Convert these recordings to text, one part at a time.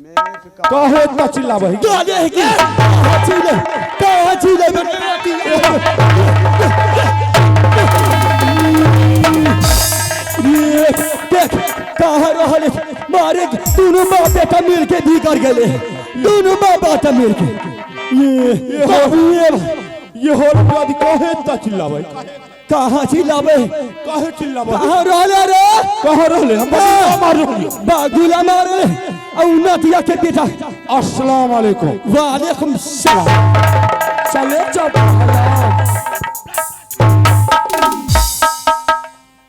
काहे इतना चिल्लाबै गाले है कि कहाँ चिल्ले कहाँ चिल्ले ये देख कहाँ रहले मारे दोनों बाप बेटा मिल के भी कर गेले दोनों बाप बेटा मिल के ये बाबू ये ये हो दादी काहे इतना चिल्लाबै कहाँ चिल्लाबे काहे चिल्लाबै कहाँ रहले रे कहाँ रहले हम बगुला मार रहलियो बागुला मारे औ नतिया के बेटा अस्सलाम वालेकुम वालेकुम सलाम चले चल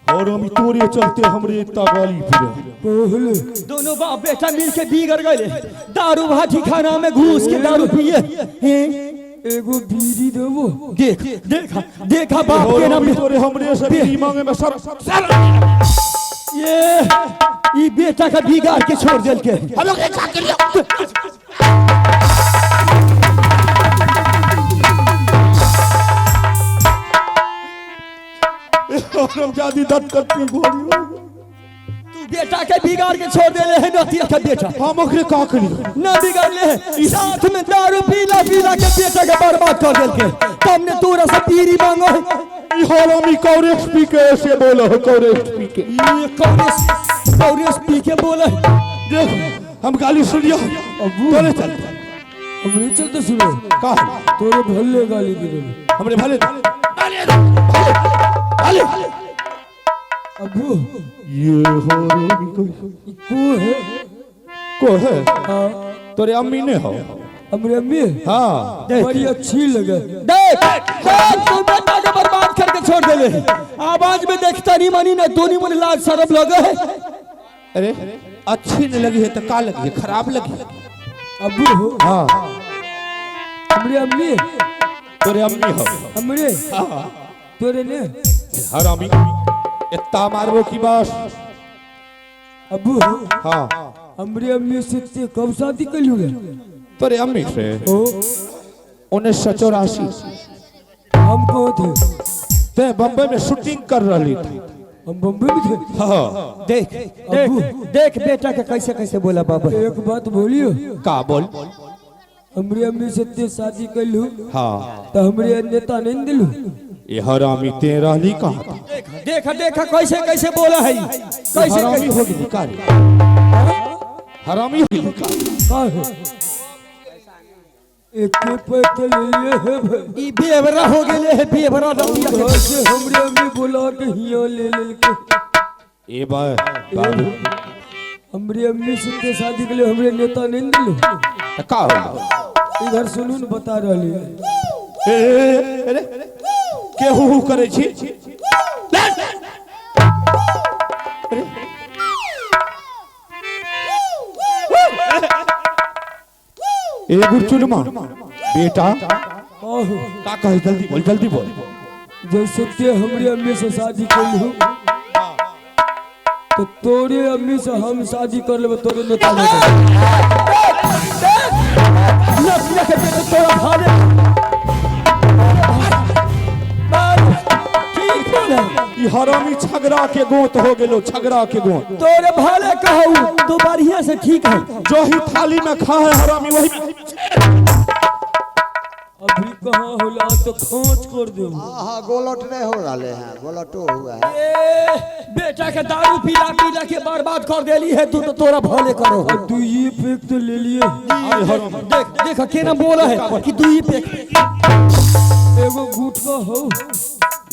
और हम तोरे चलते हमरे इतना गाली फिरे पहले दोनों बाप बेटा मिल के बिगड़ गए दारू भाटी खाना में घुस के दारू पिए हैं? एगो बीड़ी देबो देख देखा देखा बाप और के हम नाम तोरे हमरे से बीड़ी मांगे में सर सर ये ई बेटा का बिगाड़ के छोड़ देल के हम लोग एक साथ के लिए और हम जादी दर्द करती गोली हो गई। तू बेटा के बिगाड़ के छोड़ देले है नतिया के बेटा हम ओकरे का करी ना बिगाड़ ले है साथ में दारू पीला पीला के बेटा के बर्बाद कर देल के तुमने तोरा से पीरी मांगो है ई हरामी कौरेक्स पी के ऐसे बोलो है कौरेक्स पी के ये कौरेस कौरेस पी के बोले देख हम गाली सुनियो अबू तोरे चलते हमरे चलते सुनो का तोरे भले गाली दे देले हमरे भले भले भले भले अबू ये हरामी को ई को है को है हाँ तोरे अम्मी ने हो हमरे अम्मी हाँ बड़ी अच्छी लगे देख देख तू बेटा के बर्बाद करके छोड़ देले है आवाज में देखता नहीं मानी ना दोनी मन लाज शर्म लगे है अरे अच्छी नहीं लगी है तो का लगी है खराब लगी है अबू हो हाँ हमरे अम्मी तोरे अम्मी हो हमरे तोरे ने हरामी इतना मारबो की बस अबू हो हाँ हमरे अम्मी से ते कब शादी कलू रे तोरे अम्मी से ओ 1984 हम कहाँ थे ते बम्बई में शूटिंग कर रही थी हम बम्बई में थे हाँ देख देख देख बेटा के कैसे कैसे बोला बाबा एक बात बोलियो का बोल हमरे अम्मी से ते शादी कलू हाँ तो हमरे नेता नहीं दिलू ये हरामी ते रहली कहाँ था देख देख कैसे कैसे बोला है कैसे हरामी कैसे हो गेली का रे हरामी हो गेली का का है एक के पैसे ले लिए है भाई ई बेवरा हो गेले है बेवरा रतिया के घर से हमरे अम्मी बुला के हिया ले ले के ए बा बाबू हमरे अम्मी से ते शादी के लिए हमरे नेता नहीं दिलू त का हो इधर सुनू न बता रहली ए ए, अरे के हु हु करै छी अरे ए गुरचुनमा बेटा आहो का कहे जल्दी बोल जल्दी बोल जैसे ते हमरे अम्मी से शादी कलू तो तोरे अम्मी से हम शादी कर लेबे तोरे नेता नहीं देबे। नतिया के बेटा तोरा भाले ठीक बोले ई हरामी छगड़ा के गोत हो गेलो छगड़ा के गोत तोरे भाले कहू तो बढ़िया से ठीक है जो ही थाली में खा है हरामी वही अभी कहाँ होला तो खोज कर देबो हाँ गोलट नहीं हो रहा है गोलटो हुआ है ए, बेटा के दारू पीला पीला के बर्बाद कर देली है तू तो तोरा भले करो और तू ये फेंक तो ले लिए अरे हरामी देख देख केना बोला है कि तू ही पे एगो गुटका हो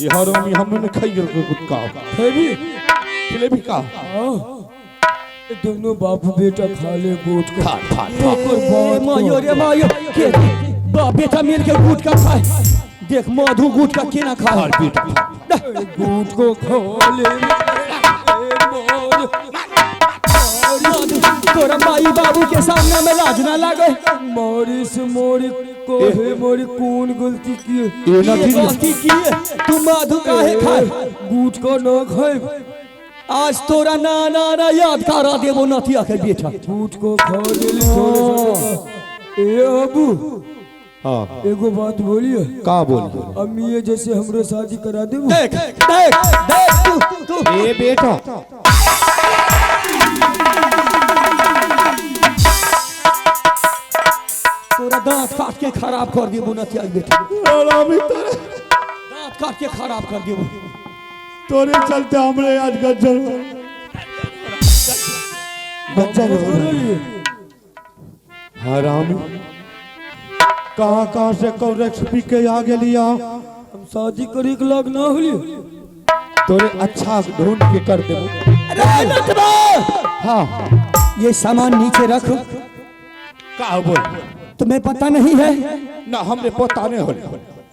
ये हरामी हमने ने खाई गेल गुटका खेबी खिलेबी का हाँ दोनों बाप बेटा खा ले गुटका खा खा खा ओकर बाद मायो रे मायो के बाप बेटा मिल के गुटका खाए देख मधु गुटका केना खाए खा बेटा खा। गुटको खा ले ए मोर मधु तोरा माई बाबू के सामने में लाज ना लागे मोरी से मोरी को हे मोरी कौन गलती की ए ना ये थी गलती किए तू मधु काहे खाए गुटका ना खाए आज तोरा ना ना ना याद करा देबो नथिया के बेटा गुटको खा ले थोड़े सा ए अबू हाँ एगो बात बोलिए का बोली अम्मी जैसे हमरो शादी करा देबो देख देख देख तू तू ए बेटा दांत काट के खराब कर दिए नतिया के बेटा। हरामी तोरे, दांत काट के खराब कर दिए। तोरे चलते हमरे आज गज्जर गज्जर हो रही। हरामी कहाँ कहाँ से कौरेक्स पी के आ गेलिया। हम शादी करे के लाग ना होली। तोरे अच्छा ढूंढ के कर देबो। अरे नटवा, हाँ ये सामान नीचे रख। का बोल? तुम्हें पता नहीं है? ना हमरे पोता नहीं होले।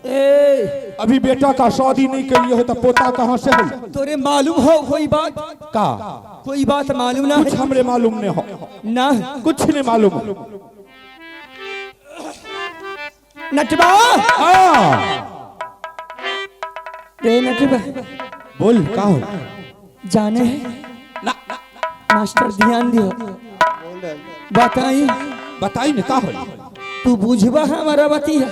ए अभी बेटा का शादी नहीं के लिए हो तो पोता कहाँ से हो? तोरे मालूम हो कोई बात? का कोई बात मालूम ना कुछ है? हमरे मालूम नहीं हो। ना कुछ नहीं मालूम हो। नटवा, हाँ रे नटवा बोल का हो? जाने है ना मास्टर ध्यान दियो। बताई बताई ना का हो? तू बुझबा हमारा बतिया?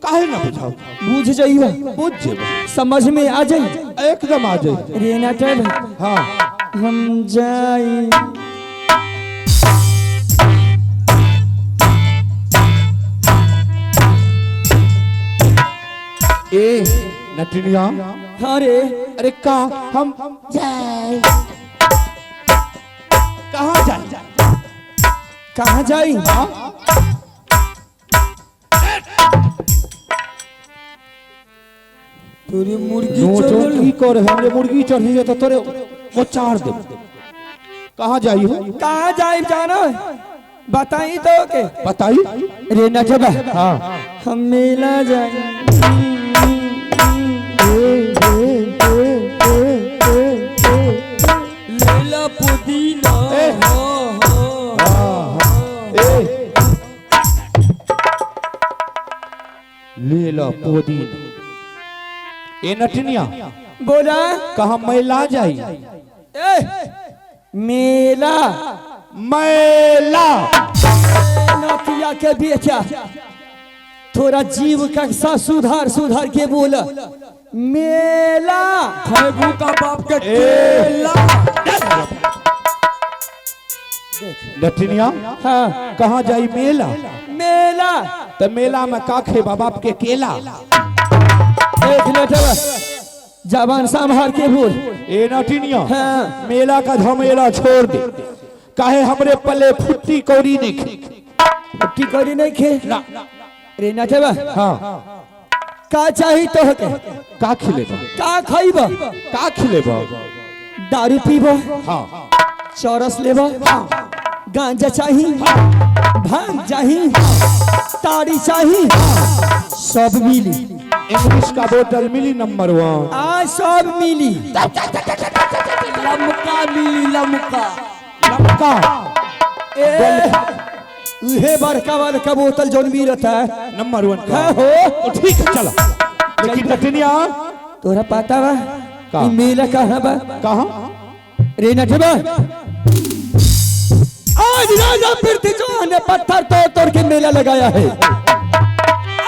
काहे ना बुझाओ? बुझ जाइबा? बुझ जेबो। समझ में आ जाई? एकदम आ जाई। रे नटवा हाँ हम जाई। ए नटनिया, हाँ रे अरे का हम जाए? कहाँ जाए? कहाँ जाई? तोरे मुर्गी नोचो चढ़ल। की करे? हमरे मुर्गी चढ़ी है तो तोरे वो चार दे। कहाँ जाई हो? कहाँ जाई जानो? बताई तो के बताई रे नटवा हाँ हम मेला जाई। लेला पुदीना। ए। हाँ, हाँ। ए ले लो पुदीना। ए नटनिया बोला कहाँ मेला जाई? ए मेला मेला नतिया के बेटा थोड़ा जीव का सा सुधार सुधार के बोल। मेला खैबू का बाप के केला। नटनिया हाँ कहाँ जाई मेला? मेला तो मेला में का खेबा? बाप के केला। एक नटवा जबान संभाल के बोल। ए नटनिया हाँ मेला का झमेला छोड़ दे। काहे हमरे पले फुट्टी कौड़ी नहीं खे। फुट्टी कौड़ी नहीं खे? ना रे नटवा हाँ का चाही तोहके? का खिलेबा? का खइबा? का खिलेबा? दारू पीबा? हाँ चौरस लेबा? गांजा चाही? भांग चाही? ताड़ी चाही? सब मिली। इंग्लिश का बोतल मिली नंबर 1। आ सब मिली। लमका मिली लमका। लमका ए उहे बड़का बड़का बोतल जोन मिलत है नंबर 1 का। हाँ हो तो ठीक है चला। लेकिन नटनिया तोरा पता बा का? ई मेला कहाँ बा? कहाँ? रे नटवा आज राजा पृथ्वी चौहान ने पत्थर तोड़ तोड़ के मेला लगाया है।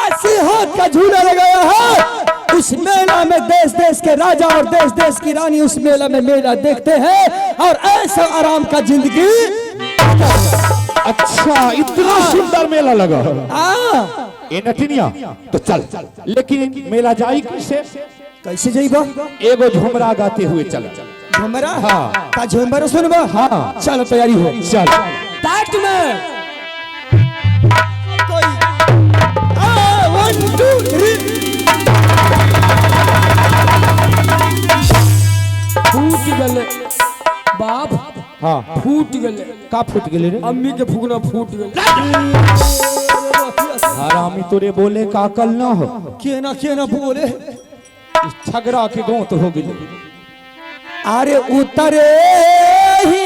80 हाथ का झूला लगाया है। उस मेला में देश देश के राजा और देश देश की रानी उस मेला में मेला देखते हैं और ऐसा आराम का जिंदगी। अच्छा इतना सुंदर मेला लगा। ए नटनिया तो चल। लेकिन मेला जाई कैसे? कैसे जाइबा? एगो झुमरा गाते हुए चल। झुमरा? हाँ। का झुमरा सुनबा? हाँ चलो तैयारी हो। चल टाट में कोई 1 2 3 फूट गले बाप। हाँ फूट गले। का फूट गेले रे? अम्मी के फूकना फूट गले। हरामी तोरे बोले का अकल ना हो। केना केना बोले? झगड़ा के गोंत हो गेले। अरे उतरे ही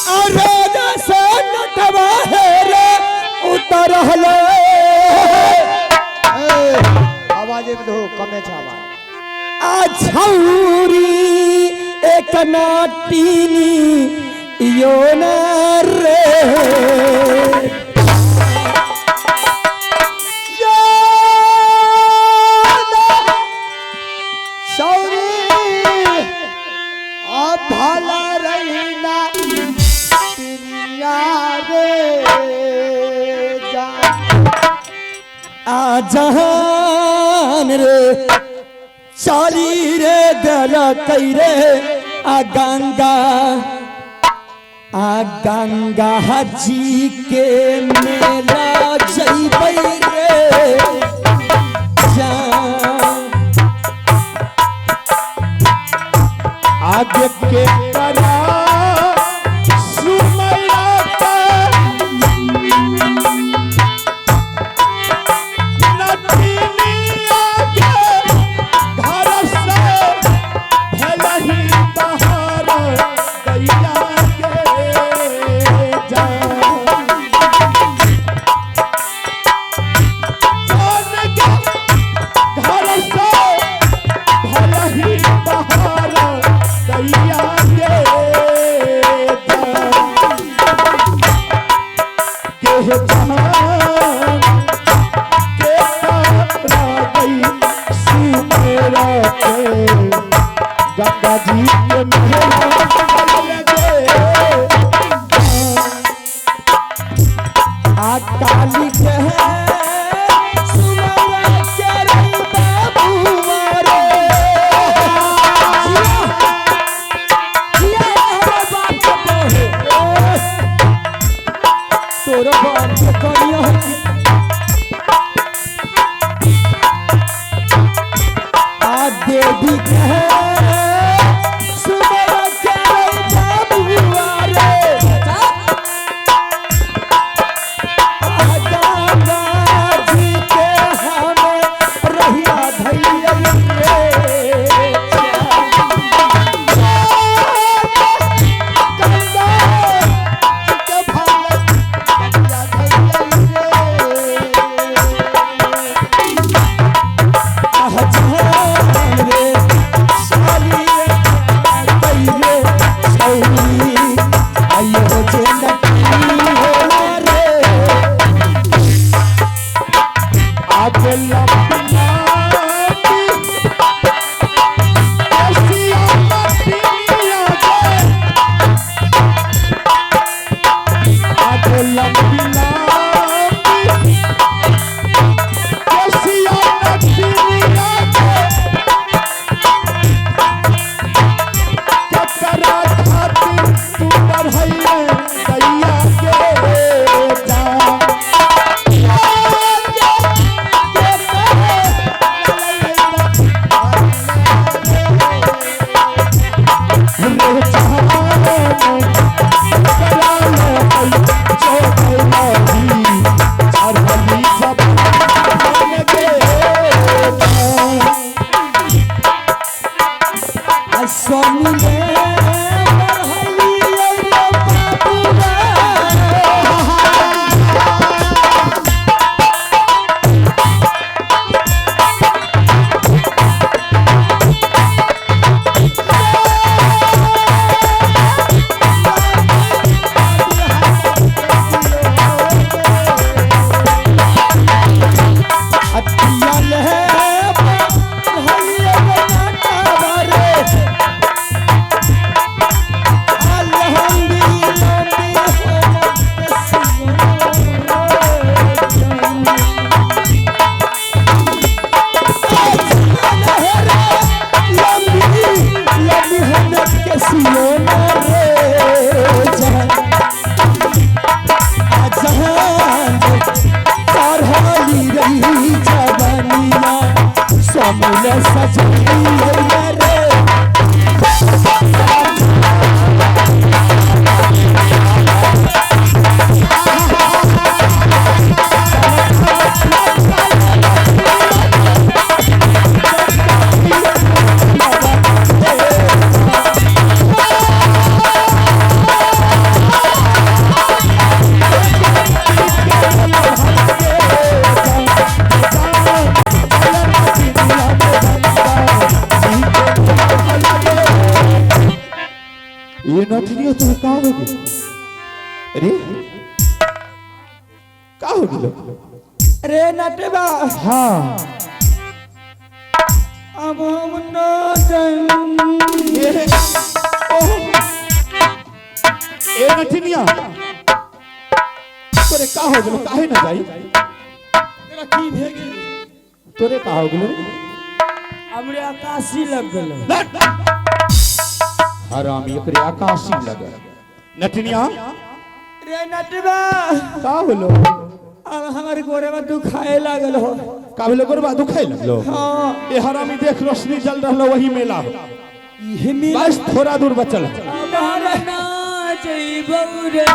अरे जैसे नटवा है रे उतर हले। आवाज में दो कमे छावा। आछौरी एक नाटिनी यो ना रे। भला रहीना। नटिनिया रे जा। आ जहान रे चाली रे दल रे आ गंगा, आ गंगा जी के मेला जइबै रे जान। आगे के करा सुमैया का नटिनिया के घर से भलही बाहर दैया के जान। जान के घर से भलही बाहर दैया के जान। के जान के तारा गई सुमेरा के गंगा जी के मेला लगे। आ काली के सुमरा के रे बाबुआ रे। जिया, जिया रे बाप के बहे। तोरा बाप के कनिया है। आ देवी के सुमरा के रे बाबुआ रे। आ गंगा जी के हम रहिया धैया रे। गंगा के भाल दैया रे। आह जान रे साली रे कैले छौरी आइयो जे नटी होला रे। आगे लंबी ऐसी नटिनिया के आगे लंबी लंबी ऐसी नटिनिया के केकरा खातिर तू बढ़ैले दैया के जान। रे जहान करा ले चौधरी चढ़ली जबान के जान। आ स्वामी ने बढ़ैली रे बाबुआ। अतिया ले बढ़ैली रे नाटावा रे। सजनी रे। ये नटिनिया तो का हो गई अरे का हो गेलो? रे नटवा, हाँ अब हम न जाएं। ए, ओह, ए नटिनिया तोरे का हो गेलो, काहे ना जाई? तोरा की भे गेल? तोरे का हो गेलो? हमरे आकाशी लग गेल। हरामी, एकरे आकाशी लगल। नटनिया रे नटवा, का होलो? अब हमर गोरेवा दुखाए लागल हो। का भेलो? गोरबा दुखाए लगलो? हाँ। ए हरामी, देख रोशनी जल रहलो, वही मेला हो। इहे मेला? बस थोड़ा दूर बचल है। अब हम ना जइबौ रे।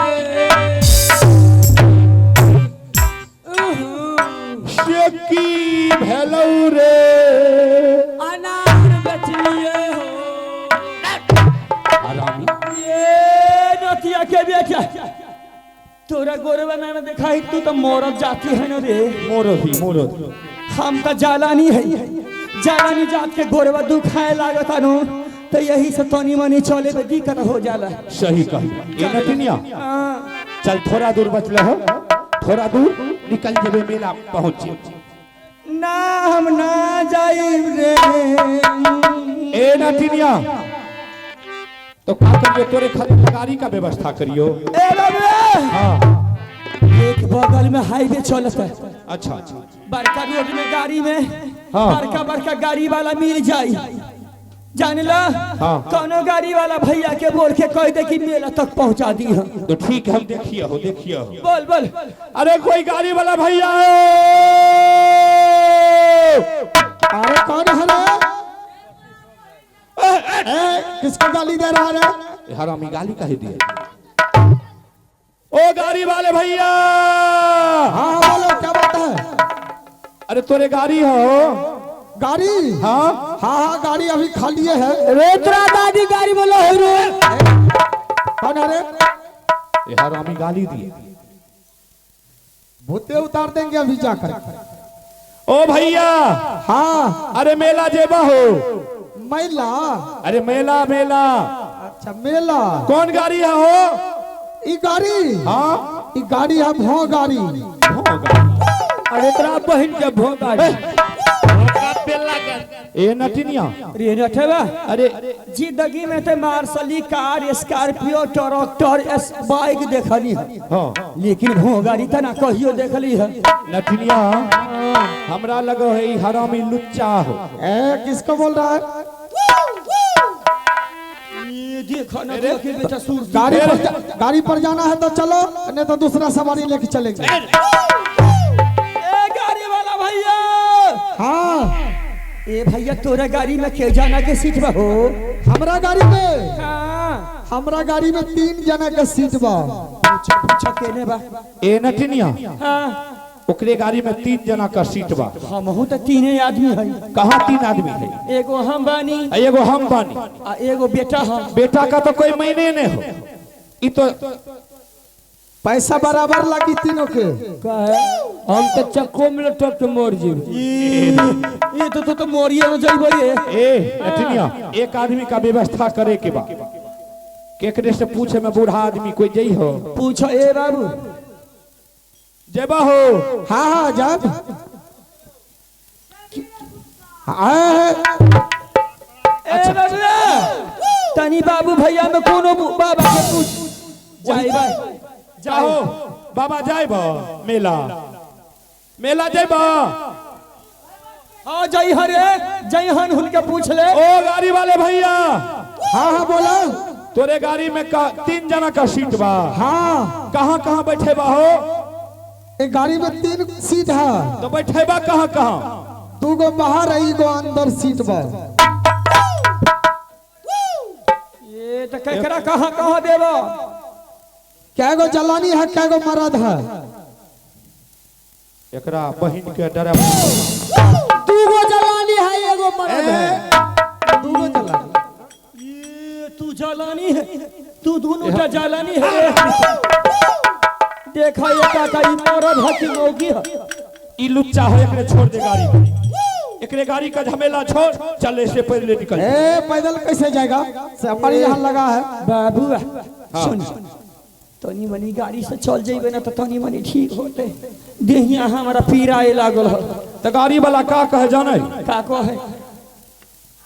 उहु। से की भेलौ रे? अनार बेचलिए हो। हरामी। ये नतिया के बेटा, तोरा गोरवा ना दिखाई, तू तो मोरब जाती है ना रे। मोरो ही मोरो। हम तो जालानी है, जालानी जात के गोरवा दुखाए लागत नु, तो यही से तनी मनी चले तो दिक्कत हो जाला। सही कही। ए नटनिया, हाँ। चल, थोड़ा दूर बचले हो, थोड़ा दूर निकल जेबे, मेला पहुंच जेबे। ना, हम ना जाइब रे। ए नटिनिया, तो का करियो? तोरे खातिर गाड़ी का व्यवस्था करियो। ए बाबू। हाँ। एक बगल में हाईवे चलत है। अच्छा अच्छा। बड़का रोड में गाड़ी में हाँ। बड़का बड़का गाड़ी वाला मिल जाई, जानला? हाँ। कोनो गाड़ी वाला भैया के बोल के कह दे कि मेला तक पहुंचा दी हम। तो ठीक है, हम देखिए हो, देखिए हो। बोल बोल। अरे कोई गाड़ी वाला भैया हो! अरे कौन है रे? ए, किसको गाली दे रहा है? ए, हरामी, गाली काहे दिए? ओ गाड़ी वाले भैया। हाँ, बोलो, क्या बात है? अरे तोरे गाड़ी हो? गाड़ी? हाँ। हाँ हाँ, गाड़ी अभी खाली है। रे तोरा दादी गाड़ी बोलो हो रे। कौन है रे? ए हरामी, गाली दिए। भूते उतार देंगे अभी जाकर। ओ भैया। हाँ। अरे मेला जेबा हो? मेला? अरे मेला, मेला। अच्छा, मेला। कौन गाड़ी है हो? ई गाड़ी? हाँ। ई गाड़ी है भो गाड़ी। हो गाड़ी। अरे तोरा बहिन के भो गाड़ी। ए नटिनिया। रे नठवा। अरे जिंदगी में तो मार्शली कार, स्कॉर्पियो, ट्रैक्टर, एस बाइक देखली है। हाँ। लेकिन भो गाड़ी त ना कहियो देखली है। नटिनिया, हमरा लगो है ई हरामी लुच्चा हो। ए, किसको बोल रहा है? ये देखो ना के बेटा सुर। गाड़ी पर जाना है तो चलो, नहीं तो दूसरा सवारी लेके चलेंगे। ए गाड़ी वाला भैया। हाँ। ए भैया, तोरा गाड़ी में के जाना के सीट बा हो? हमरा गाड़ी में? हाँ। हमरा गाड़ी में 3 जना के सीट बा। पूछो पूछो, केने बा? ए नटिनिया। हाँ। ओकरे गाड़ी में 3 जना का सीट बा। हमहू तो तीने आदमी है। कहाँ 3 आदमी है? एगो हम बानी। आ एगो हम बानी। आ एगो बेटा हम। बेटा का तो कोई महीने नहीं हो, ई तो पैसा बराबर लगी तीनों के। काहे? हम तो चक्को में लटक के मर जेब। ये तो मोरिए हो जाइबो ये। ए नटिनिया, एक आदमी का व्यवस्था करे के बा, केकरे से पूछे में बूढ़ा आदमी कोई जई हो? पूछो ए बाबू। जेबा हो? हाँ हाँ, जब हाँ। ए बाबू, तनी बाबू भैया में कोनो बाबा के पूछ जाइबा। जाओ बाबा, जाइब मेला? मेला जाइब? हाँ, जई हरे जई हन, हुनके पूछ ले। ओ गाड़ी वाले भैया। हाँ हाँ, बोलो। तोरे गाड़ी में का 3 जना का सीट बा? हाँ। कहाँ कहाँ बैठे बा हो? एक गाड़ी में 3 सीट है। तो बैठे बा कहाँ कहाँ? 2 गो बाहर है, एगो अंदर सीट बा। ये तो केकरा कहाँ कहाँ देबो? क्या गो जलानी है, क्या गो मरद है? एकरा बहिन के डर। 2 गो जलानी है, एगो मरद है। 2 गो जलानी। ये तू जलानी है, तू दोनों का जलानी है। देखा ये काका, ई मरद है कि मौगी है? ई लुच्चा हो, एकरे छोड़ दे गाड़ी, एकरे गाड़ी का झमेला छोड़, चल से पहले निकल। ए पैदल कैसे जाएगा? से हमारे यहाँ लगा है। बाबू सुन, तनी मनी गाड़ी से चल जाइबे ना तो तनी मनी ठीक होते, देहिया हमारा पीराए लागल हो। तो गाड़ी वाला का कहे जाने? का कहे?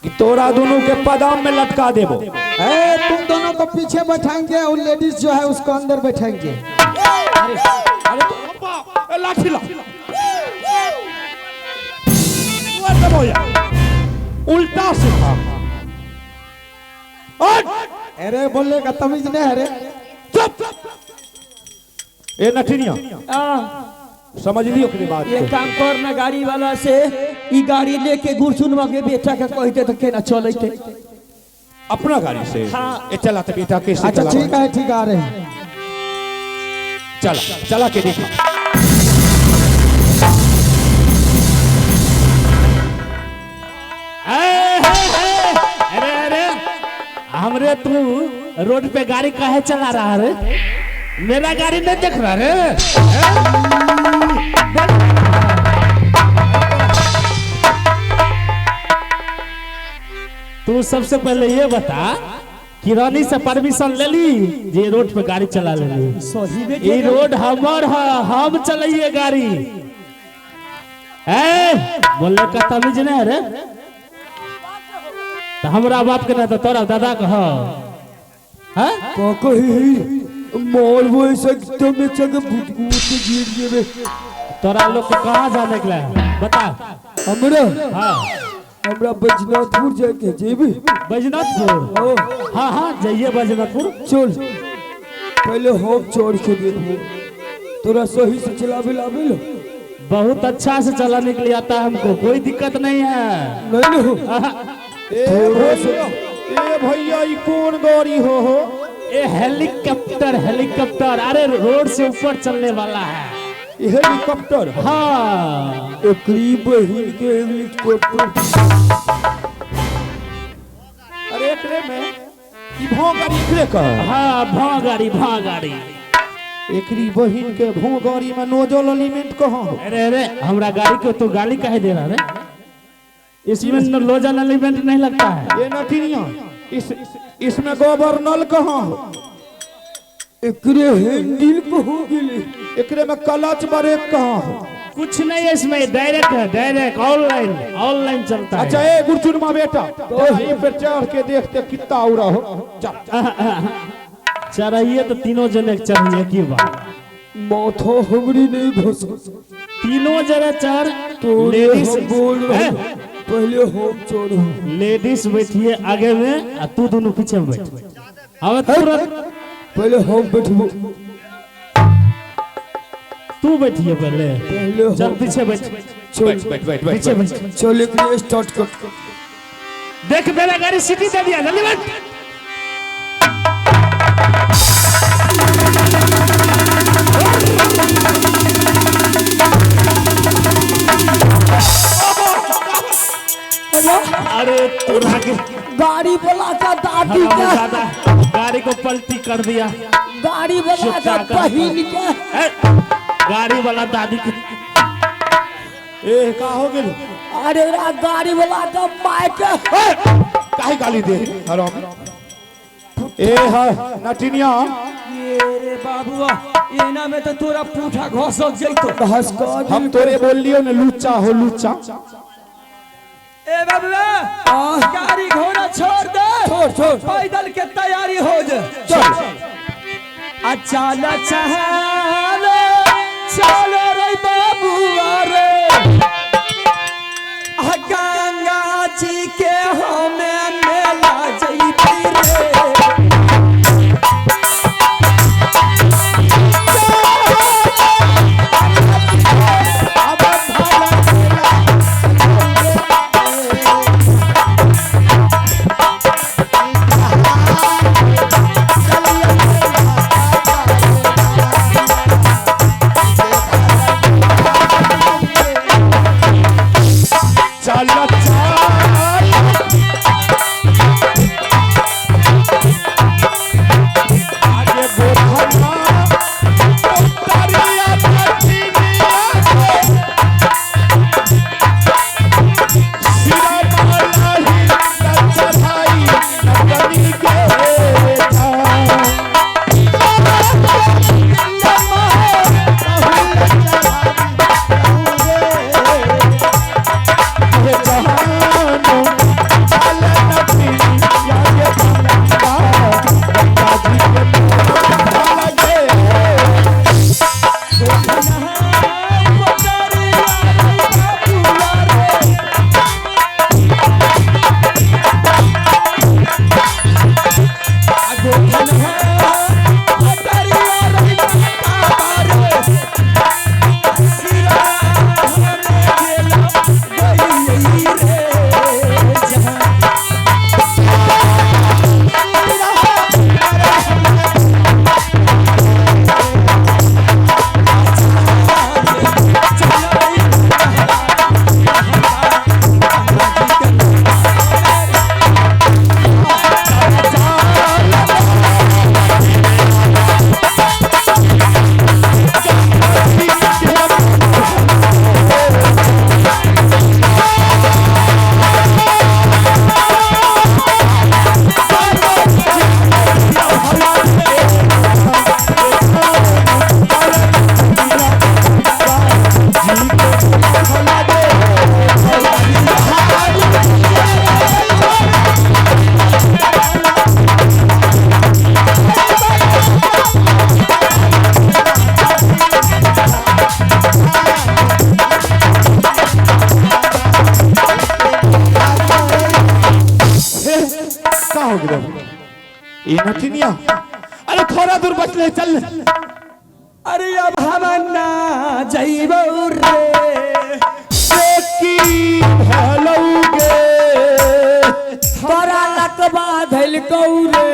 कि तोरा दोनों के पदाम में लटका देबो। ए तुम दोनों को पीछे बैठाएंगे और लेडीज जो है उसको अंदर बैठाएंगे। अरे ए लाठी ला वो दबोया उल्टा सीधा और अरे बोलने का तमीज नहीं है रे। चुप। ए नटिनिया समझ ली ओकरे बात ये के। काम कर ना गाड़ी वाला से ई गाड़ी लेके गुरसुनवा के बेटा के कहते तो केना चलते। अपना गाड़ी से। हाँ। ए चला तो बेटा कैसे अच्छा चला? ठीक है ठीक आ रहे हैं। चला चला के देखा। अरे अरे हमरे तू रोड पे गाड़ी काहे चला रहा रे? मेरा गाड़ी नहीं देख रहा रे? तू सबसे पहले ये बता कि रानी से परमिशन ले ली जे रोड पे गाड़ी चला ले ली? सही में ये रोड हमर है, हम चलाइए गाड़ी। ए बोलने का तमीज नहीं रे? तो हमरा बाप के ना तो तोरा दादा के ह। हां कही मोल वो एकदम चंग भूत गिर जेबे। तोरा लोग के कहां जाने के लिए बता? हमरा हां हमरा बैजनाथपुर जाए के जेबी। बैजनाथपुर? हाँ हाँ जाइए बैजनाथपुर। चल पहले हम चढ़ के देखबो तोरा सही से चलावे लावे लो। बहुत अच्छा से चलाने के लिए आता है हमको, कोई दिक्कत नहीं है। नहीं हो ए भैया ई कौन गाड़ी हो? ए हेलीकॉप्टर। हेलीकॉप्टर अरे रोड से ऊपर चलने वाला है हेलीकॉप्टर। हाँ एकरी बहिन के हेलीकॉप्टर। अरे एकरे में ई भों गाड़ी एकरे का? हाँ भों गाड़ी भों गाड़ी। एकरी बहिन के भों गाड़ी में नोजल एलिमेंट कहाँ हो? अरे अरे हमरा गाड़ी को तो गाली काहे दे रहा रे? इसमें नोजल एलिमेंट नहीं लगता है। ये नटिनिया इस इसमें गोबर नल कहाँ हो? एकरे हैंडल को हो गेले। एकरे में क्लच ब्रेक कहाँ हो? कुछ नहीं है इसमें, डायरेक्ट है, डायरेक्ट ऑनलाइन ऑनलाइन चलता है। अच्छा ए गुरचुनमा बेटा ये पर चढ़ के देखते कितना उड़ा हो। चल चढ़ाइए तो तीनों जने चढ़िए की बात। माथा हमरी नहीं घुस। तीनों जने चढ़ तो लेडीज बोल रहे पहले हम चढ़ो। लेडीज बैठिए आगे में और तू दोनों पीछे में बैठ। अब तुरंत पहले हम बैठबो। तू बैठिए पहले, चल पीछे बैठ। बैठ बैठ बैठ पीछे बैठ। चल एक स्टार्ट कर। देख मेरा गाड़ी सिटी दे दिया, जल्दी बैठ। अरे तोरा के गाड़ी वाला का दादी का गाड़ी को पलटी कर दिया। गाड़ी वाला का बहिन के गाड़ी वाला दादी के ए का हो गेल? अरे गाड़ी वाला का माय के काहे गाली दे हराम। ए है नटिनिया ये रे बाबूआ एना में तो तोरा पूठा घसक जइतो। हम तोरे बोल लियो ने लुच्चा हो लुच्चा। ए बाबूआ गाड़ी घोड़ा छोड़ दे, छोड़ छोड़ पैदल के तैयारी हो जा। चल अच्छा चल चल रे बाबूआ रे गंगा जी के हमें मेला जइबी रे। अब ये नटिनिया, अरे थोड़ा दूर बचले चल। अरे अब हम ना जइबो रे, की भलौगे तोरा लकवा धइलकौ रे।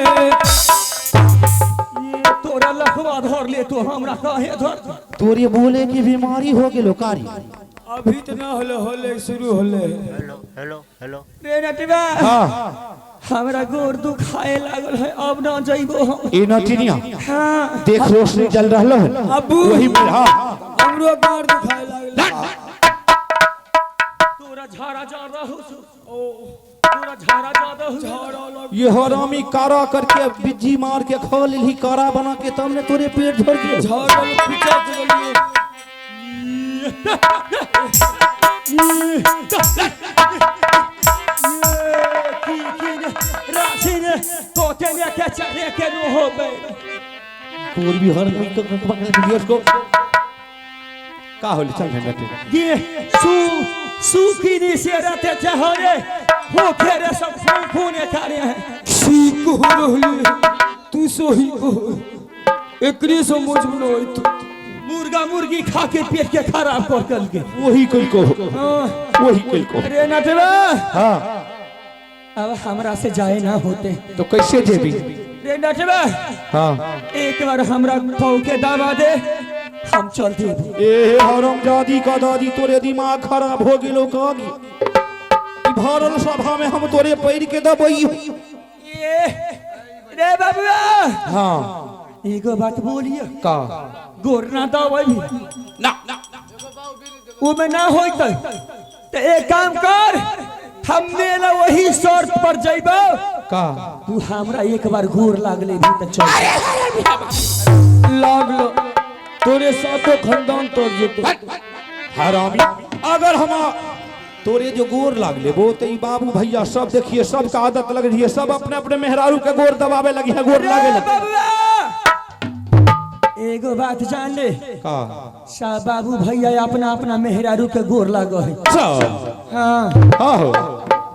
ये तोरा लखवा धर ले तो हमरा काहे धर? तोरे बोले की बीमारी हो गेलो कारी। अभी तो ना होले, होले शुरू होले। Hello hello hello. रे नटवा, हाँ। हमरा गोर दुखाए लागल है, अब ना जइबो हम। ए नटिनिया, हाँ। देख रोशनी जल रहलो है। अब्बू। वही में। हाँ। हमरो गार दुखाए लागल। तोरा झाड़ा जा रहू, ओ तोरा झाड़ा जा रहू। झाड़ा लग। ये हरामी कारा करके बिज्जी मार के खो ली कारा बना के तब ने तोरे पेट झड़ गए। झाड़ा लग पिचा गेलिए। की की ने राशि ने तोते ने के चढ़े के नो होबे। तोर भी हर कोई पकड़ लियो उसको का होली। चल रे नटिनिया। ये सु सुखी नी से रहते चहरे हो फेरे सब फूने कार्य है। ठीक हो रहले, तू सही कहो, एकरे समझ में न आइत। मुर्गा मुर्गी खा के पेट के खराब कर कल के। वही कोई को, वही कोई को। अरे नटवा, हाँ। अब हमरा से जाए ना होते। तो कैसे जेबी? रे नटवा, हाँ। एक बार हमरा पाँव के दबा दे, हम चल देब। ए हरामजादी का दादी, तोरे दिमाग खराब हो गेलो कागी? ई भरल सभा में हम तोरे पैर के दबई? ये रे बाबुआ, हाँ। एगो बात बोलिए। का? गोर ना दबई ना। उमे ना होते तो एक काम कर, हम मेला वही शर्त पर जइबो। का? तू हमरा एक बार गोर लागले भी तो चल। लागलो तोरे सातो खानदान तोर जेतो। हरामी, अगर हम तोरे जो गोर लागले वो तो ई बाबू भैया सब देखिए, सबका आदत लग रही है, सब अपने अपने मेहरारू के गोर दबावे लगी है, गोर लागे लगे। बाबुआ एगो बात जान ले। का? सब बाबू भैया अपना अपना मेहरारू के गोर लागो है। सब। हाँ। हाँ हो।